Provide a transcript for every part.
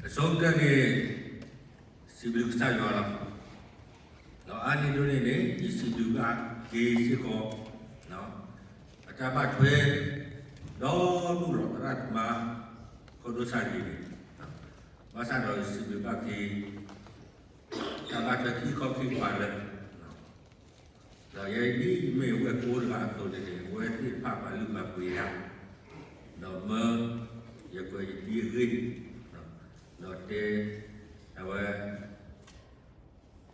အဆိကတၢၢ်န့ၣ် စံးဘျုးကစၢ်ယွၤလီၤ. ဒီးအါန့ၢ်ဒိၣ်န့ၣ်န့ၣ် ယစံးဘျုးဘၣ်က့ၤစ့ၢ်ကီး အတၢ်ဘၣ်ထွဲ ဒီးဒူၣ်လီၤသရၣ်သမါ ခိၣ်ဒိၣ်စၢ်ဒ့န့ၣ် ဘၣ်ဆၣ်ဒီးယစံးဘျုးဘၣ်က့ၤ တၢ်ဘၣ်ထွဲခံခီခံကပၤလၢ ဒီးယဲဒ်ယမ့ၢ်ဝဲၢ်ကိတဂၤအသိးန့ၣ်န့ၣ် အဝဲသ့ၣ်တဖၣ်ပာ်လုၢ်ပာ်ပှ့ၤယၤ, ဒီးမၢယကွဲးယတံၤအဂ့ၢ်, ဒီးတဲ အဝဲ ဟဲ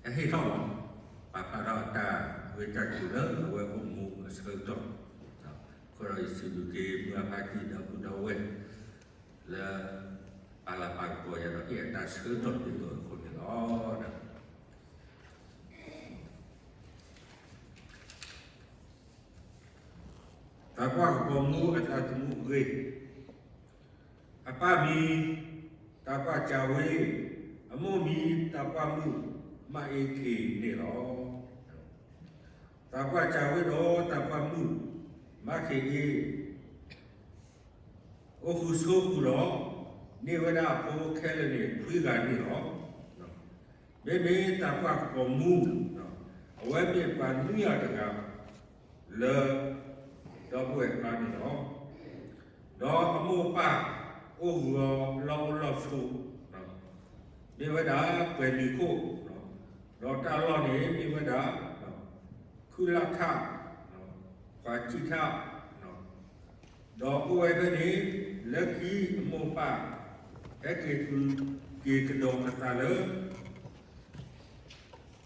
ဟ့ၣ်ထီၣ်လီၤ ပာ်ဖျါထီၣ်အတၢ်ဂ့ၢ်တၢ်ကျိၤလၢအဝဲအိၣ်မူအဆၢကတီၢ်, အဃိဒီးယစံးဘျုးက့ၤမုၢ်အဖါတံၢ်ဒီပုၢ်ဒီဝဲၢ် လၢ ပာ်လၤပာ်ကပီၤယၤဒီးဟ့ၣ်အတၢ်ဆၢကတီၢ်ဒ်သိးအဃိန့ၣ်လီၤ. သးပှၢ်ကပီၤမူအသးသမူအဂ့ၢ်, အပၢ်မံၤ သးပှၢ်ကၢ်ဝ့, အမိၢ်မံၤသးပှၢ်မုၣ် မးအ့က့ၤန့ၣ်လီၤ. သးပှၢ်ကၢ်ဝ့ဒီးသးပှၢ်မုၣ် မးခ့အ့ အိၣ်ဃုာ်ဆိးဃုာ်ဒီး န့ၢ်ဝဲဒၣ်အဖိခဲလၢာ်န့ၣ် ခွံဂၤန့ၣ်လီၤ. မ့မ့ၢ်သးပှၢ်ကပီၤမူ အဝဲမ့ၢ်ပှၤနွံဂၤတဂၤ လၢ ဒီပုၢ်ဝဲၢ်အကျါန့ၣ်လီၤ. ဒီးအမိၢ်အပၢ် အိၣ်ဂုာ်အီၤလီၢ်အိၣ်လီၢ်ဆိး မ့ၢ်ဝဲဒၣ်ပှဲၤနံၤခိၣ်, ဒီးတၢ်လီၢ်န့ၣ်မ့ၢ်ဝဲဒၣ် ခုလၣ်ထၣ်, ခွါစံၣ်ထၣ်, ဒီးအိၣ်ဝဲဖဲန့ၣ် လၢခံအမိၢ်အပၢ် ဟဲက့ၤသုးက့ၤကဒီးအသးလၢ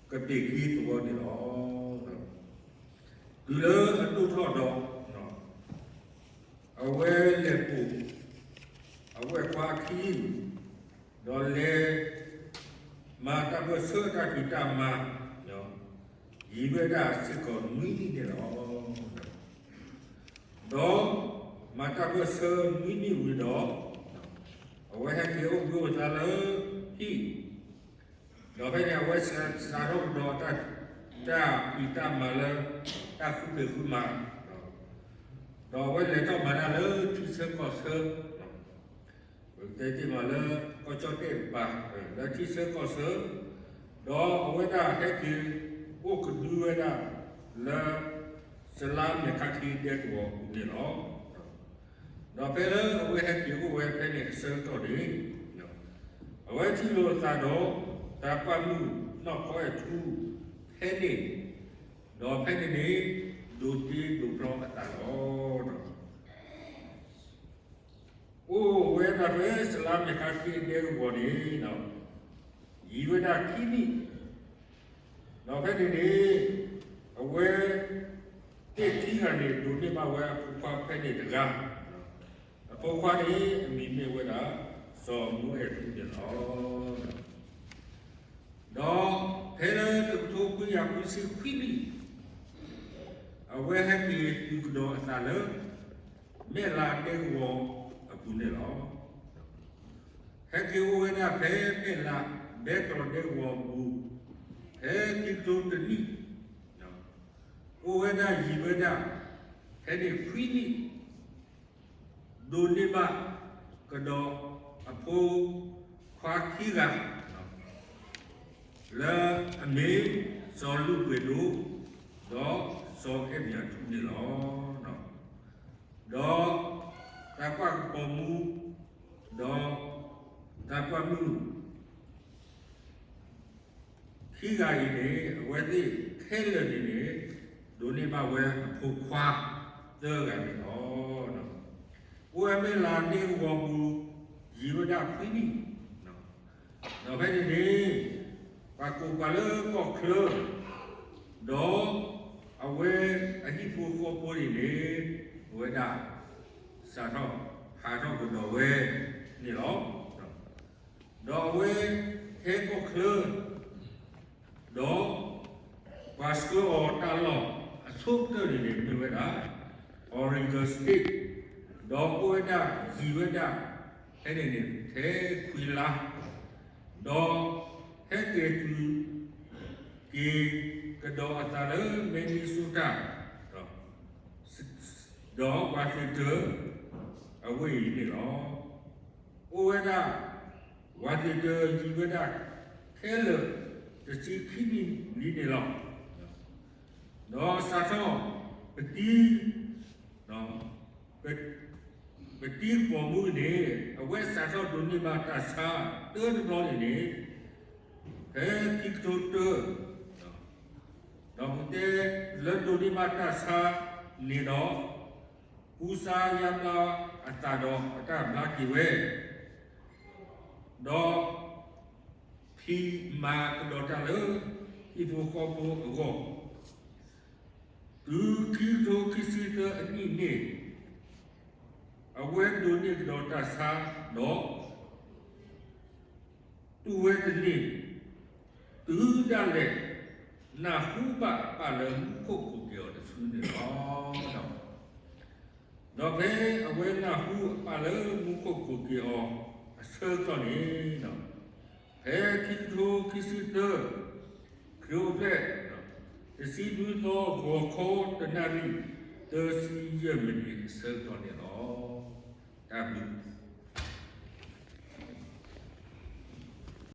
ကပ့ၤခံသဝီန့ၣ်လီၤ. တုၤလၢအဒိၣ်ထီၣ်ဒီး အဝဲလဲၤပိာ် အဝဲၢ်ခွါခံ ဒီးလဲၤ မၤတၢ်ပၢၢ်ဆၢတၢ်ဖံးတၢ်မၤ ယံာ်ဝဲဒၣ်စ့ၢ်ကီးနွံနံၣ်န့ၣ်လီၤ. ဒီးမၤတၢ်ပၢၢ်ဆၢနွံနံၣ်ဝံၤဒီး အဝဲဟဲက့ၤအိၣ်ဘှံးအိၣ်သါလၢဟံၣ် ဒီးဖဲန့ၣ် အဝဲစးထီၣ်ကဒီး တၢ်ဖံးတၢ်မၤလၢ တၢ်ဃုဖံးဃုမၤ, ဒီးအဝဲလဲၤထီၣ်မၤတၢ်လၢထံဆၢကီၢ်ဆၢ, ပကတဲတ့ၢ်မးလၢ ကီၢ်ကၠီၣ်တဲၣ်တကပၤ လၢထံဆၢကီၢ်ဆၢ, ဒီးအဝဲဒၣ်ဟဲက့ၤအိၣ်ကဒုဝဲဒၣ်လၢ စလါမဲာ်ခါထံဒဲကဝီၤအပူၤန့ၣ်လီၤ. ဒီးဖဲလၢအဝဲဟဲက့ၤအိၣ်ဝဲဖဲန့ၣ်အဆၢကတီၢ်န့ၣ် အဝဲထံၣ်လိာ်အသးဒီး သးပှၢ်မုၣ်နီၢ်ကီအဲၣ်ထူ ဖဲန့ၣ်, ဒီးဖဲန့ၣ်န့ၣ် ဒိးတ့ဒိးဖျီအသးလီၤ. အိၣ်ဝဲဒၣ်ဖဲစလါမဲာ်ခါထံဒဲကဝီၤန့ၣ် ယံာ်ဝဲဒၣ်ခံနံၣ်, ဒီးဖဲန့ၣ်န့ၣ် အဝဲ သ့ၣ်ခံဂၤန့ၣ် ဒိးန့ၢ်ဘၣ်ဝဲအဖိခွါဖဲန့ၣ်တဂၤ, အဖိခွါန့ၣ် အမံၤမ့ၢ်ဝဲဒၣ် စီၤမူအဲၣ်ထူန့ၣ်လီၤ. ဒီးဖဲလၢတကထိခွံကယၤဃုဆံခွံနံၣ် အဝဲဟဲက့ၤသုးကဒီးအသးလၢ မဲၢ်လးဒဲကဝီၤအပူၤန့ၣ်လီၤ. ဟဲက့ၤအိၣ်ဝဲဒၣ်ဖဲမဲၢ်လးဘဲကီၤဒဲကဝီၤအပူၤ ဖဲခံကထိတနံၣ်, အိၣ်ဝဲဒၣ်ယံာ်ဝဲဒၣ် ဖဲန့ၣ်ခွံနံၣ် ဒိးန့ၢ်ဘၣ်ကဒီးအဖိခွါခံဂၤ လၢအမ့ၢ်စီၤလူၢ်ပှ့ၤဒိၣ် ဒီးစီၤအဲၣ်မၠးထူန့ၣ်လီၤ. ဒီးသးပှၢ်ကပီၤမူ ဒီးသးပှၢ်မုၣ် ခံဂၤအံၤန့ၣ် အဝဲသ့ၣ်ခဲလၢာ်န့ၣ်န့ၣ် ဒိးန့ၢ်ဘၣ်ဝဲအဖိခွါသၢဂၤန့ၣ်လီၤ. အိၣ်ဝဲမဲၢ်လးဒဲကဝီၤပူၤ ယံာ်ဝဲဒၣ်ခွံနံၣ်, ဒီးဖဲန့ၣ်န့ၣ် ပှၤကိးပှၤလၢကီၢ်ချၢ ဒီးအဝဲအဟံၣ်ဖိဃီဖိန့ၣ်န့ၣ် အဝဲဒၣ် စးထီၣ်ဟးထီၣ်ကဒီးဝဲန့ၣ်လီၤ. ဒီးအဝဲဟဲကီၢ်ချၢ ဒီးပှၤဆှၢအီၤတၢ်လီၢ်အဆိကတၢၢ်န့ၣ်န့ၣ် မ့ၢ်ဝဲဒၣ် Oregon State, ဒီးအိၣ်ဝဲဒၣ်ယံာ်ဝဲဒၣ် ဖဲန့ၣ်န့ၣ် ထဲခွံလါ, ဒီးဟဲက့ၤတုၤ က့ၤကဒီးအသးလၢ Minnesota ဒီး Washington အဝ့ၢ်အံၤန့ၣ်လီၤ. အိၣ်ဝဲဒၣ် ဝၤသ့ၣ်တယံၤဝဲဒၣ်ခဲလၢာ် တဆံခံနံၣ်လံန့ၣ်လီၤ. ဒီးစးထီၣ် ပတံ ပတံကပီၤမူန့ၣ် အဝဲစးထီၣ်ဒိးန့ၢ်ဘၣ်တၢ်ဆါတၢတဘျီန့ၣ်န့ၣ် ဖဲခံကထိတၢ ဒီးပတဲလၢဒိးန့ၢ်ဘၣ်တၢ်ဆါန့ၣ်ဒီး ကူစါယါဘျါအသးဒီးအတၢ်ဘျါက့ၤဝဲ ဒီး ဖံးမၤကဒီးတၢ်လၢ ဟံၣ်ဖိဃီဖိအဂီၢ်, တုၤခံကထိခံဆံသၢအနံၣ်န့ၣ် အဝဲဒိးန့ၢ်ကဒီးတၢ်ဆါဒီး တူၢ်ဝဲတန့ၢ် တုၤဒၣ်လဲာ် နၢ်ဟူဘၣ်အပၢ်လၢမူခိၣ်ကိးက့ၤအီၤတစုန့ၣ်လီၤ. ဒီးဖဲအဝဲနၢ်ဟူအပၢ်လၢမူခိၣ်ကိးက့ၤအီၤအဆၢကတီၢ်န့ၣ် ဖဲခံကထိခံဆံသၢ ခရံာ်အိၣ်ဖျဲၣ် တဆံနွံသီ ဂီၤခီတနၣ်ရံၣ် သၢဆံယဲၢ်မံးနံးအဆၢကတီၢ်န့ၣ်လီၤ. တၢ်ဘျုး